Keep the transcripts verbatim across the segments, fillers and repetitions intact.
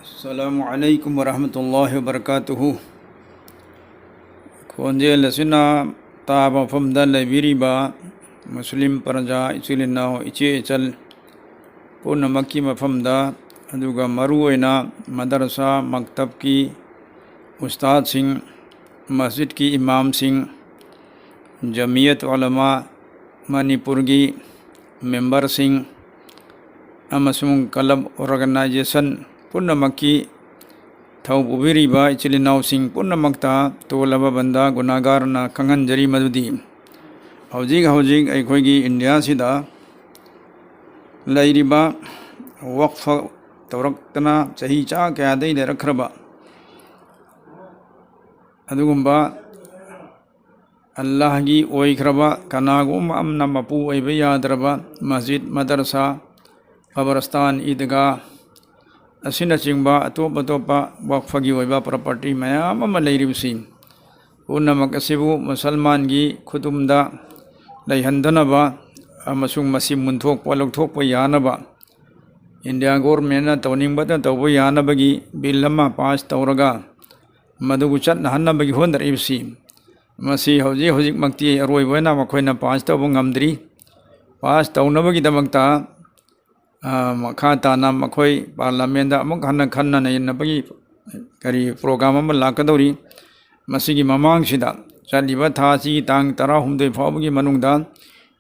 ꯑꯁꯂꯥꯃꯨ ꯑꯂꯥꯏꯀꯨꯝ ꯋꯔꯍꯃꯇꯨꯜꯂꯥꯍꯤ ꯋꯕꯔꯀꯥꯇꯨꯍꯨ꯫ ꯈꯣꯟꯖꯦꯜ ꯑꯁꯤꯅ ꯇꯥꯕ ꯃꯐꯝꯗ ꯂꯩꯕꯤꯔꯤꯕ ꯃꯨꯁꯂꯤꯝ ꯄ꯭ꯔꯖꯥ ꯏꯆꯤꯜ ꯏꯅꯥꯎ ꯏꯆꯦ ꯏꯆꯜ ꯄꯨꯝꯅꯃꯛꯀꯤ ꯃꯐꯝꯗ, ꯑꯗꯨꯒ ꯃꯔꯨꯑꯣꯏꯅ ꯃꯗꯔꯁꯥ ꯃꯛꯇꯕꯀꯤ ꯎꯁꯇꯥꯗꯁꯤꯡ, ꯃꯁꯖꯤꯗꯀꯤ ꯏꯃꯥꯝꯁꯤꯡ, ꯖꯃꯤꯌꯠ ꯎꯂꯃꯥ ꯃꯅꯤꯄꯨꯔꯒꯤ ꯃꯦꯝꯕꯔꯁꯤꯡ ꯑꯃꯁꯨꯡ ꯀ꯭ꯂꯕ ꯑꯣꯔꯒꯅꯥꯏꯖꯦꯁꯟ ꯄꯨꯝꯅꯃꯛꯀꯤ ꯊꯧ ꯄꯨꯕꯤꯔꯤꯕ ꯏꯆꯤꯜ ꯏꯅꯥꯎꯁꯤꯡ ꯄꯨꯝꯅꯃꯛꯇ ꯇꯣꯜꯂꯕ ꯕꯟꯗꯥ ꯒꯨꯅꯥꯒꯥꯔꯅ ꯈꯪꯍꯟꯖꯔꯤ ꯃꯗꯨꯗꯤ, ꯍꯧꯖꯤꯛ ꯍꯧꯖꯤꯛ ꯑꯩꯈꯣꯏꯒꯤ ꯏꯟꯗꯤꯌꯥꯁꯤꯗ ꯂꯩꯔꯤꯕ ꯋꯛꯐ ꯇꯧꯔꯛꯇꯅ ꯆꯍꯤ ꯆꯥ ꯀꯌꯥꯗꯒꯤ ꯂꯩꯔꯛꯈ꯭ꯔꯕ ꯑꯗꯨꯒꯨꯝꯕ ꯑꯜꯂꯥꯍꯒꯤ ꯑꯣꯏꯈ꯭ꯔꯕ, ꯀꯅꯥꯒꯨꯝꯕ ꯑꯃꯅ ꯃꯄꯨ ꯑꯣꯏꯕ ꯌꯥꯗ꯭ꯔꯕ ꯃꯁꯖꯤꯗ, ꯃꯗꯔꯁꯥ, ꯀꯕꯔꯁꯇꯥꯟ, ꯏꯗꯒꯥ ꯑꯁꯤꯅꯆꯤꯡꯕ ꯑꯇꯣꯞ ꯑꯇꯣꯞꯄ ꯋꯛꯐꯒꯤ ꯑꯣꯏꯕ ꯄ꯭ꯔꯣꯄꯔꯇꯤ ꯃꯌꯥꯝ ꯑꯃ ꯂꯩꯔꯤꯕꯁꯤ ꯄꯨꯝꯅꯃꯛ ꯑꯁꯤꯕꯨ ꯃꯨꯁꯜꯃꯥꯟꯒꯤ ꯈꯨꯗꯨꯝꯗ ꯂꯩꯍꯟꯗꯅꯕ ꯑꯃꯁꯨꯡ ꯃꯁꯤ ꯃꯨꯟꯊꯣꯛꯄ ꯂꯧꯊꯣꯛꯄ ꯌꯥꯅꯕ ꯏꯟꯗꯤꯌꯥ ꯒꯣꯔꯃꯦꯟꯅ ꯇꯧꯅꯤꯡꯕꯇ ꯇꯧꯕ ꯌꯥꯅꯕꯒꯤ ꯕꯤꯜ ꯑꯃ ꯄꯥꯁ ꯇꯧꯔꯒ ꯃꯗꯨꯕꯨ ꯆꯠꯅꯍꯟꯅꯕꯒꯤ ꯍꯣꯠꯅꯔꯛꯏꯕꯁꯤ, ꯃꯁꯤ ꯍꯧꯖꯤꯛ ꯍꯧꯖꯤꯛꯃꯛꯇꯤ ꯑꯔꯣꯏꯕ ꯑꯣꯏꯅ ꯃꯈꯣꯏꯅ ꯄꯥꯁ ꯇꯧꯕ ꯉꯝꯗ꯭ꯔꯤ꯫ ꯄꯥꯁ ꯇꯧꯅꯕꯒꯤꯗꯃꯛꯇ, ꯑ, ꯃꯈꯥ ꯇꯥꯅ ꯃꯈꯣꯏ ꯄꯥꯔꯂꯥꯃꯦꯟꯗ ꯑꯃꯨꯛ ꯍꯟꯅ ꯈꯟꯅ ꯅꯩꯅꯕꯒꯤ ꯀꯔꯤ ꯄ꯭ꯔꯣꯒ꯭ꯔꯥꯝ ꯑꯃ ꯂꯥꯛꯀꯗꯧꯔꯤ꯫ ꯃꯁꯤꯒꯤ ꯃꯃꯥꯡꯁꯤꯗ ꯆꯠꯂꯤꯕ ꯊꯥ ꯑꯁꯤꯒꯤ ꯇꯥꯡ ꯇꯔꯥꯍꯨꯝꯗꯣꯏ ꯐꯥꯎꯕꯒꯤ ꯃꯅꯨꯡꯗ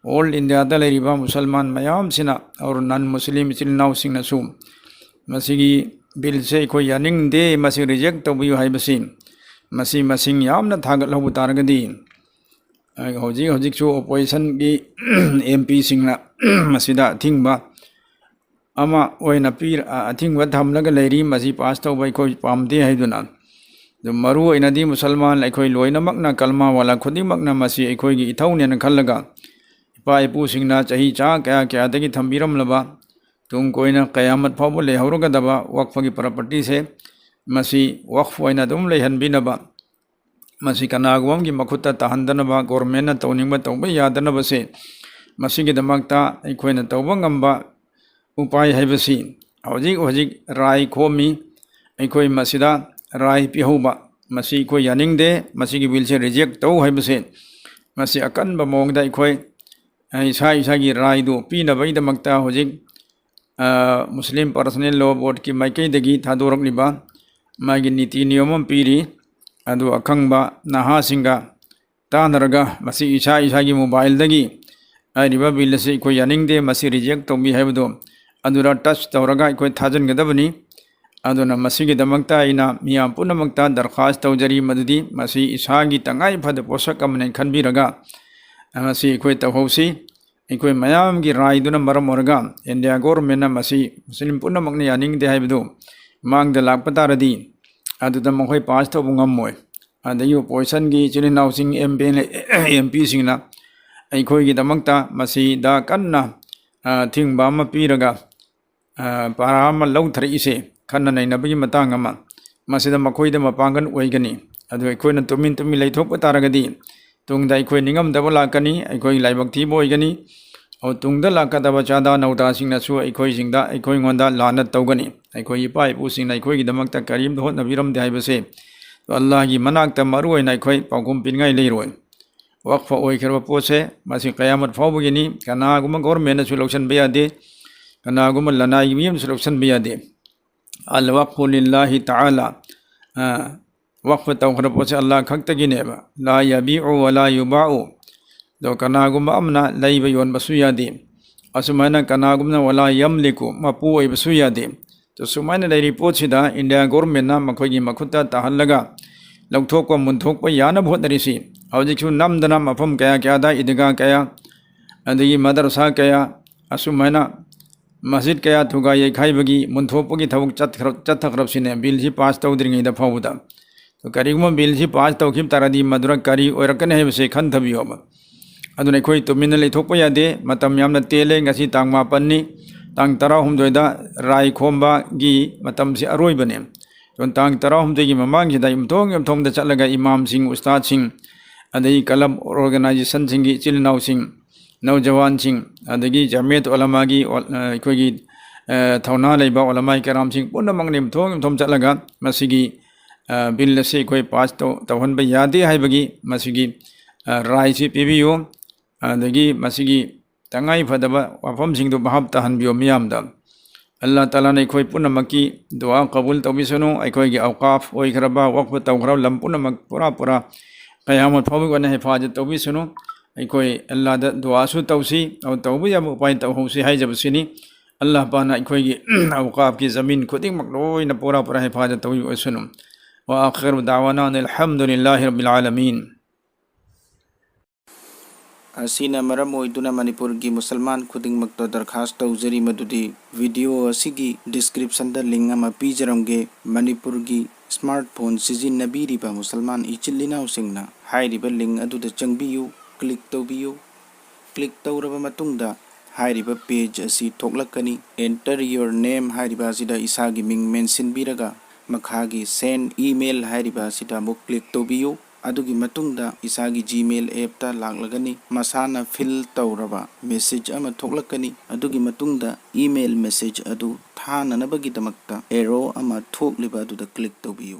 ꯑꯣꯜ ꯏꯟꯗꯤꯌꯥꯗ ꯂꯩꯔꯤꯕ ꯃꯨꯁꯜꯃꯥꯟ ꯃꯌꯥꯝꯁꯤꯅ, ꯑꯣꯔ ꯅꯟ ꯃꯨꯁꯂꯤꯝ ꯏꯆꯤꯜ ꯏꯅꯥꯎꯁꯤꯡꯅꯁꯨ ꯃꯁꯤꯒꯤ ꯕꯤꯜꯁꯦ ꯑꯩꯈꯣꯏ ꯌꯥꯅꯤꯡꯗꯦ, ꯃꯁꯤ ꯔꯤꯖꯦꯛ ꯇꯧꯕꯤꯌꯨ ꯍꯥꯏꯕꯁꯤ, ꯃꯁꯤ ꯃꯁꯤꯡ ꯌꯥꯝꯅ ꯊꯥꯒꯠꯍꯧꯕ ꯇꯥꯔꯒꯗꯤ, ꯍꯧꯖꯤꯛ ꯍꯧꯖꯤꯛꯁꯨ ꯑꯣꯄꯣꯖꯤꯁꯟꯒꯤ ꯑꯦꯝ ꯄꯤꯁꯤꯡꯅ ꯃꯁꯤꯗ ꯑꯊꯤꯡꯕ ꯑꯃ ꯑꯣꯏꯅ ꯄꯤꯔ-, ꯑꯊꯤꯡꯕ ꯊꯝꯂꯒ ꯂꯩꯔꯤ, ꯃꯁꯤ ꯄꯥꯁ ꯇꯧꯕ ꯑꯩꯈꯣꯏ ꯄꯥꯝꯗꯦ ꯍꯥꯏꯗꯨꯅ꯫ ꯑꯗꯨ ꯃꯔꯨ ꯑꯣꯏꯅꯗꯤ ꯃꯨꯁꯜꯃꯥꯟ ꯑꯩꯈꯣꯏ ꯂꯣꯏꯅꯃꯛꯅ, ꯀꯜꯃꯥ ꯋꯥꯂꯥ ꯈꯨꯗꯤꯡꯃꯛꯅ ꯃꯁꯤ ꯑꯩꯈꯣꯏꯒꯤ ꯏꯊꯧꯅꯦꯅ ꯈꯜꯂꯒ, ꯏꯄꯥ ꯏꯄꯨꯁꯤꯡꯅ ꯆꯍꯤ ꯆꯥ ꯀꯌꯥ ꯀꯌꯥꯗꯒꯤ ꯊꯝꯕꯤꯔꯝꯂꯕ, ꯇꯨꯡ ꯀꯣꯏꯅ ꯀꯌꯥꯃꯠ ꯐꯥꯎꯕ ꯂꯩꯍꯧꯔꯒꯗꯕ ꯋꯛꯐꯒꯤ ꯄ꯭ꯔꯣꯄꯔꯇꯤꯁꯦ, ꯃꯁꯤ ꯋꯛꯐ ꯑꯣꯏꯅ ꯑꯗꯨꯝ ꯂꯩꯍꯟꯕꯤꯅꯕ, ꯃꯁꯤ ꯀꯅꯥꯒꯨꯝꯕ ꯑꯃꯒꯤ ꯃꯈꯨꯠꯇ ꯇꯥꯍꯟꯗꯅꯕ, ꯒꯣꯔꯃꯦꯟꯅ ꯇꯧꯅꯤꯡꯕ ꯇꯧꯕ ꯌꯥꯗꯅꯕꯁꯦ, ꯃꯁꯤꯒꯤꯗꯃꯛꯇ ꯑꯩꯈꯣꯏꯅ ꯇꯧꯕ ꯉꯝꯕ ꯎꯄꯥꯏ ꯍꯥꯏꯕꯁꯤ ꯍꯧꯖꯤꯛ ꯍꯧꯖꯤꯛ ꯔꯥꯏ ꯈꯣꯝꯃꯤ꯫ ꯑꯩꯈꯣꯏ ꯃꯁꯤꯗ ꯔꯥꯏ ꯄꯤꯍꯧꯕ, ꯃꯁꯤ ꯑꯩꯈꯣꯏ ꯌꯥꯅꯤꯡꯗꯦ, ꯃꯁꯤꯒꯤ ꯕꯤꯜꯁꯦ ꯔꯤꯖꯦꯛ ꯇꯧ ꯍꯥꯏꯕꯁꯦ, ꯃꯁꯤ ꯑꯀꯟꯕ ꯃꯑꯣꯡꯗ ꯑꯩꯈꯣꯏ, ꯑ, ꯏꯁꯥ ꯏꯁꯥꯒꯤ ꯔꯥꯏꯗꯨ ꯄꯤꯅꯕꯒꯤꯗꯃꯛꯇ ꯍꯧꯖꯤꯛ, ꯑ, ꯃꯨꯁꯂꯤꯝ ꯄꯔꯁꯅꯦꯜ ꯂꯣ ꯕꯣꯔꯗꯀꯤ ꯃꯥꯏꯀꯩꯗꯒꯤ ꯊꯥꯗꯣꯔꯛꯂꯤꯕ ꯃꯥꯒꯤ ꯅꯤꯇꯤ ꯅꯤꯌꯣꯝ ꯑꯃ ꯄꯤꯔꯤ꯫ ꯑꯗꯨ ꯑꯈꯪꯕ ꯅꯍꯥꯁꯤꯡꯒ ꯇꯥꯟꯅꯔꯒ ꯃꯁꯤ ꯏꯁꯥ ꯏꯁꯥꯒꯤ ꯃꯣꯕꯥꯏꯜꯗꯒꯤ ꯍꯥꯏꯔꯤꯕ ꯕꯤꯜ ꯑꯁꯤ ꯑꯩꯈꯣꯏ ꯌꯥꯅꯤꯡꯗꯦ, ꯃꯁꯤ ꯔꯤꯖꯦꯛ ꯇꯧꯕꯤ ꯍꯥꯏꯕꯗꯨ ꯑꯗꯨꯗ ꯇꯆ ꯇꯧꯔꯒ ꯑꯩꯈꯣꯏ ꯊꯥꯖꯤꯟꯒꯗꯕꯅꯤ꯫ ꯑꯗꯨꯅ ꯃꯁꯤꯒꯤꯗꯃꯛꯇ ꯑꯩꯅ ꯃꯤꯌꯥꯝ ꯄꯨꯝꯅꯃꯛꯇ ꯗꯔꯈꯥꯁ ꯇꯧꯖꯔꯤ, ꯃꯗꯨꯗꯤ ꯃꯁꯤ ꯏꯁꯥꯒꯤ ꯇꯉꯥꯏ ꯐꯗꯕ ꯄꯣꯠꯁꯛ ꯑꯃꯅꯤ ꯈꯟꯕꯤꯔꯒ, ꯑ, ꯃꯁꯤ ꯑꯩꯈꯣꯏ ꯇꯧꯍꯧꯁꯤ꯫ ꯑꯩꯈꯣꯏ ꯃꯌꯥꯝꯒꯤ ꯔꯥꯏꯗꯨꯅ ꯃꯔꯝ ꯑꯣꯏꯔꯒ ꯏꯟꯗꯤꯌꯥ ꯒꯣꯔꯃꯦꯟꯅ ꯃꯁꯤ ꯃꯨꯁꯂꯤꯝ ꯄꯨꯝꯅꯃꯛꯅ ꯌꯥꯅꯤꯡꯗꯦ ꯍꯥꯏꯕꯗꯨ ꯃꯥꯡꯗ ꯂꯥꯛꯄ ꯇꯥꯔꯗꯤ, ꯑꯗꯨꯗ ꯃꯈꯣꯏ ꯄꯥꯁ ꯇꯧꯕ ꯉꯝꯃꯣꯏ꯫ ꯑꯗꯒꯤ ꯑꯣꯄꯣꯖꯤꯁꯟꯒꯤ ꯏꯆꯤꯜ ꯏꯅꯥꯎꯁꯤꯡ, M P L A, M ꯄꯤꯁꯤꯡꯅ ꯑꯩꯈꯣꯏꯒꯤꯗꯃꯛꯇ ꯃꯁꯤꯗ ꯀꯟꯅ, ꯑ, ꯊꯤꯡꯕ ꯑꯃ ꯄꯤꯔꯒ, ꯑ, ꯄꯥꯔꯥ ꯑꯃ ꯂꯧꯊꯔꯛꯏꯁꯦ ꯈꯟꯅ ꯅꯩꯅꯕꯒꯤ ꯃꯇꯥꯡ ꯑꯃ, ꯃꯁꯤꯗ ꯃꯈꯣꯏꯗ ꯃꯄꯥꯡꯒꯜ ꯑꯣꯏꯒꯅꯤ꯫ ꯑꯗꯨ ꯑꯩꯈꯣꯏꯅ ꯇꯨꯃꯤꯟ ꯇꯨꯃꯤꯟ ꯂꯩꯊꯣꯛꯄ ꯇꯥꯔꯒꯗꯤ ꯇꯨꯡꯗ ꯑꯩꯈꯣꯏ ꯅꯤꯡꯉꯝꯗꯕ ꯂꯥꯛꯀꯅꯤ, ꯑꯩꯈꯣꯏ ꯂꯥꯏꯕꯛ ꯊꯤꯕ ꯑꯣꯏꯒꯅꯤ꯫ ꯑꯗꯨ ꯇꯨꯡꯗ ꯂꯥꯛꯀꯗꯕ ꯆꯥꯗꯥ ꯅꯧꯗꯥꯁꯤꯡꯅꯁꯨ ꯑꯩꯈꯣꯏꯁꯤꯡꯗ, ꯑꯩꯈꯣꯏꯉꯣꯟꯗ ꯂꯥꯟꯅ ꯇꯧꯒꯅꯤ꯫ ꯑꯩꯈꯣꯏ ꯏꯄꯥ ꯏꯄꯨꯁꯤꯡꯅ ꯑꯩꯈꯣꯏꯒꯤꯗꯃꯛꯇ ꯀꯔꯤꯝꯇ ꯍꯣꯠꯅꯕꯤꯔꯝꯗꯦ ꯍꯥꯏꯕꯁꯦ ꯑꯜꯂꯥꯍꯒꯤ ꯃꯅꯥꯛꯇ ꯃꯔꯨ ꯑꯣꯏꯅ ꯑꯩꯈꯣꯏ ꯄꯥꯎꯈꯨꯝ ꯄꯤꯅꯤꯡꯉꯥꯏ ꯂꯩꯔꯣꯏ꯫ ꯋꯛꯐ ꯑꯣꯏꯈ꯭ꯔꯕ ꯄꯣꯠꯁꯦ ꯃꯁꯤ ꯀꯌꯥꯃꯠ ꯐꯥꯎꯕꯒꯤꯅꯤ꯫ ꯀꯅꯥꯒꯨꯝꯕ ꯒꯣꯔꯃꯦꯟꯅꯁꯨ ꯂꯧꯁꯤꯟꯕ ꯌꯥꯗꯦ, ꯀꯅꯥꯒꯨꯝꯕ ꯂꯅꯥꯏꯒꯤ ꯃꯤ ꯑꯃꯁꯨ ꯂꯧꯁꯤꯟꯕ ꯌꯥꯗꯦ꯫ ꯑꯜ ꯋꯛꯐꯨ ꯂꯤꯜꯂꯥꯍꯤ ꯇꯥꯂꯥ, ꯑ, ꯋꯛꯐ ꯇꯧꯈ꯭ꯔꯕ ꯄꯣꯠꯁꯦ ꯑꯜꯂꯥꯍ ꯈꯛꯇꯒꯤꯅꯦꯕ꯫ ꯂꯥ ꯌꯕꯤꯎ ꯋ ꯂꯥ ꯌꯨꯕꯥꯎ꯫ ꯑꯗꯣ ꯀꯅꯥꯒꯨꯝꯕ ꯑꯃꯅ ꯂꯩꯕ ꯌꯣꯟꯕꯁꯨ ꯌꯥꯗꯦ꯫ ꯑꯁꯨꯃꯥꯏꯅ ꯀꯅꯥꯒꯨꯝꯕꯅ ꯋ ꯂꯥ ꯌꯝꯂꯤꯀꯨ, ꯃꯄꯨ ꯑꯣꯏꯕꯁꯨ ꯌꯥꯗꯦ꯫ ꯑꯗꯣ ꯁꯨꯃꯥꯏꯅ ꯂꯩꯔꯤ ꯄꯣꯠꯁꯤꯗ ꯏꯟꯗꯤꯌꯥ ꯒꯣꯔꯃꯦꯟꯅ ꯃꯈꯣꯏꯒꯤ ꯃꯈꯨꯠꯇ ꯇꯥꯍꯜꯂꯒ ꯂꯧꯊꯣꯛꯄ ꯃꯨꯟꯊꯣꯛꯄ ꯌꯥꯅꯕ ꯍꯣꯠꯅꯔꯤꯁꯤ꯫ ꯍꯧꯖꯤꯛꯁꯨ ꯅꯝꯗꯅ ꯃꯐꯝ ꯀꯌꯥ ꯀꯌꯥꯗ ꯏꯗꯤꯒꯥ ꯀꯌꯥ, ꯑꯗꯒꯤ ꯃꯗꯔꯁꯥ ꯀꯌꯥ, ꯑꯁꯨꯃꯥꯏꯅ ꯃꯁꯖꯤꯗ ꯀꯌꯥ ꯊꯨꯒꯥꯏ ꯌꯩꯈꯥꯏꯕꯒꯤ, ꯃꯨꯟꯊꯣꯛꯄꯒꯤ ꯊꯕꯛ ꯆꯠꯈ꯭ꯔ-, ꯆꯠꯊꯈ꯭ꯔꯕꯁꯤꯅꯦ, ꯕꯤꯜꯁꯤ ꯄꯥꯁ ꯇꯧꯗ꯭ꯔꯤꯉꯩꯗ ꯐꯥꯎꯕꯗ꯫ ꯀꯔꯤꯒꯨꯝꯕ ꯕꯤꯜꯁꯤ ꯄꯥꯁ ꯇꯧꯈꯤꯕ ꯇꯥꯔꯗꯤ ꯃꯗꯨꯗ ꯀꯔꯤ ꯑꯣꯏꯔꯛꯀꯅꯤ ꯍꯥꯏꯕꯁꯤ ꯈꯟꯊꯕꯤꯌꯣꯕ꯫ ꯑꯗꯨꯅ ꯑꯩꯈꯣꯏ ꯇꯨꯃꯤꯟꯅ ꯂꯩꯊꯣꯛꯄ ꯌꯥꯗꯦ꯫ ꯃꯇꯝ ꯌꯥꯝꯅ ꯇꯦꯜꯂꯦ꯫ ꯉꯁꯤ ꯇꯥꯡ ꯃꯥꯄꯟꯅꯤ꯫ ꯇꯥꯡ ꯇꯔꯥꯍꯨꯝꯗꯣꯏꯗ ꯔꯥꯏ ꯈꯣꯝꯕꯒꯤ ꯃꯇꯝꯁꯤ ꯑꯔꯣꯏꯕꯅꯦ꯫ ꯑꯗꯨꯅ ꯇꯥꯡ ꯇꯔꯥꯍꯨꯝꯗꯣꯏꯒꯤ ꯃꯃꯥꯡꯁꯤꯗ ꯌꯨꯝꯊꯣꯡ ꯌꯨꯝꯊꯣꯡꯗ ꯆꯠꯂꯒ ꯏꯃꯥꯝꯁꯤꯡ, ꯎꯁꯇꯥꯗꯁꯤꯡ, ꯑꯗꯒꯤ ꯀ꯭ꯂꯕ ꯑꯣꯔꯒꯅꯥꯏꯖꯦꯁꯟꯁꯤꯡꯒꯤ ꯏꯆꯤꯜ ꯏꯅꯥꯎꯁꯤꯡ, ꯅꯧꯖꯋꯥꯟꯁꯤꯡ, ꯑꯗꯒꯤ ꯖꯃꯤꯌꯠ ꯎꯂꯃꯥꯒꯤ ꯑꯣ-, ꯑ, ꯑꯩꯈꯣꯏꯒꯤ ꯑ, ꯊꯧꯅꯥ ꯂꯩꯕ ꯎꯂꯃꯥꯏ ꯀꯔꯥꯝꯁꯤꯡ ꯄꯨꯝꯅꯃꯛꯅ ꯌꯨꯝꯊꯣꯡ ꯌꯨꯝꯊꯣꯡ ꯆꯠꯂꯒ ꯃꯁꯤꯒꯤ, ꯑ, ꯕꯤꯜ ꯑꯁꯤ ꯑꯩꯈꯣꯏ ꯄꯥꯁ ꯇꯧ-, ꯇꯧꯍꯟꯕ ꯌꯥꯗꯦ ꯍꯥꯏꯕꯒꯤ ꯃꯁꯤꯒꯤ, ꯑ, ꯔꯥꯏꯁꯤ ꯄꯤꯕꯤꯌꯨ꯫ ꯑꯗꯒꯤ ꯃꯁꯤꯒꯤ ꯇꯉꯥꯏ ꯐꯗꯕ ꯋꯥꯐꯝꯁꯤꯡꯗꯨ ꯚꯥꯞ ꯇꯥꯍꯟꯕꯤꯌꯨ ꯃꯤꯌꯥꯝꯗ꯫ ꯑꯜꯂꯥ ꯇꯥꯂꯥꯅ ꯑꯩꯈꯣꯏ ꯄꯨꯝꯅꯃꯛꯀꯤ ꯗꯨꯋꯥ ꯀꯕꯨꯜ ꯇꯧꯕꯤꯁꯅꯨ꯫ ꯑꯩꯈꯣꯏꯒꯤ ꯑꯧꯀꯥꯐ ꯑꯣꯏꯈ꯭ꯔꯕ, ꯋꯛꯐ ꯇꯧꯈ꯭ꯔꯕ ꯂꯝ ꯄꯨꯝꯅꯃꯛ ꯄꯨꯔꯥ ꯄꯨꯔꯥ ꯀꯌꯥꯃꯠ ꯐꯥꯎꯕꯒꯤ ꯑꯣꯏꯅ ꯍꯤꯐꯥꯖꯠ ꯇꯧꯕꯤꯁꯅꯨ꯫ ꯑꯩꯈꯣꯏ ꯑꯜꯂꯥꯗ ꯗꯨꯋꯥꯁꯨ ꯇꯧꯁꯤ, ꯑꯗꯨ ꯇꯧꯕ ꯌꯥꯕ ꯎꯄꯥꯏ ꯇꯧꯍꯧꯁꯤ ꯍꯥꯏꯖꯕꯁꯤꯅꯤ꯫ ꯑꯜꯂꯥ ꯄꯥꯛꯅ ꯑꯩꯈꯣꯏꯒꯤ ꯑꯧꯀꯥꯐꯀꯤ ꯖꯃꯤꯟ ꯈꯨꯗꯤꯡꯃꯛ ꯂꯣꯏꯅ ꯄꯨꯔꯥ ꯄꯨꯔꯥ ꯍꯤꯐꯥꯖꯠ ꯇꯧꯕꯤꯕ ꯑꯣꯏꯁꯅꯨ꯫ وآخر دعوانا أن الحمد لله رب العالمين. ꯑꯁꯤꯅ ꯃꯔꯝ ꯑꯣꯏꯗꯨꯅ ꯃꯅꯤꯄꯨꯔꯒꯤ ꯃꯨꯁꯜꯃꯥꯟ ꯈꯨꯗꯤꯡꯃꯛꯇ ꯗꯔꯈꯥꯁ ꯇꯧꯖꯔꯤ ꯃꯗꯨꯗꯤ video ꯑꯁꯤꯒꯤ description ꯗ link ꯑꯃ ꯄꯤꯖꯔꯝꯒꯦ꯫ ꯃꯅꯤꯄꯨꯔꯒꯤ smartphone ꯁꯤꯖꯤꯟꯅꯕꯤꯔꯤꯕ ꯃꯨꯁꯜꯃꯥꯟ ꯏꯆꯤꯜ ꯏꯅꯥꯎꯁꯤꯡꯅ ꯍꯥꯏꯔꯤꯕ link ꯑꯗꯨꯗ ꯆꯪꯕꯤꯌꯨ, click ꯇꯧꯕꯤꯌꯨ꯫ Click ꯇꯧꯔꯕ ꯃꯇꯨꯡꯗ ꯍꯥꯏꯔꯤꯕ page ꯑꯁꯤ ꯊꯣꯛꯂꯛꯀꯅꯤ꯫ Enter your name ꯍꯥꯏꯔꯤꯕ ꯑꯁꯤꯗ ꯏꯁꯥꯒꯤ ꯃꯤꯡ ꯃꯦꯟꯁꯤꯟꯕꯤꯔꯒ ꯃꯈꯥꯒꯤ send email ꯍꯥꯏꯔꯤꯕ ꯑꯁꯤꯗ ꯑꯃꯨꯛ click ꯇꯧꯕꯤꯌꯨ꯫ ꯑꯗꯨꯒꯤ ꯃꯇꯨꯡꯗ ꯏꯁꯥꯒꯤ Gmail app ꯇ ꯂꯥꯛꯂꯒꯅꯤ꯫ ꯃꯁꯥꯅ fill ꯇꯧꯔꯕ message ꯑꯃ ꯊꯣꯛꯂꯛꯀꯅꯤ꯫ ꯑꯗꯨꯒꯤ ꯃꯇꯨꯡꯗ email message ꯑꯗꯨ ꯊꯥꯅꯅꯕꯒꯤꯗꯃꯛꯇ arrow ꯑꯃ ꯊꯣꯛꯂꯤꯕ ꯑꯗꯨꯗ click ꯇꯧꯕꯤꯌꯨ꯫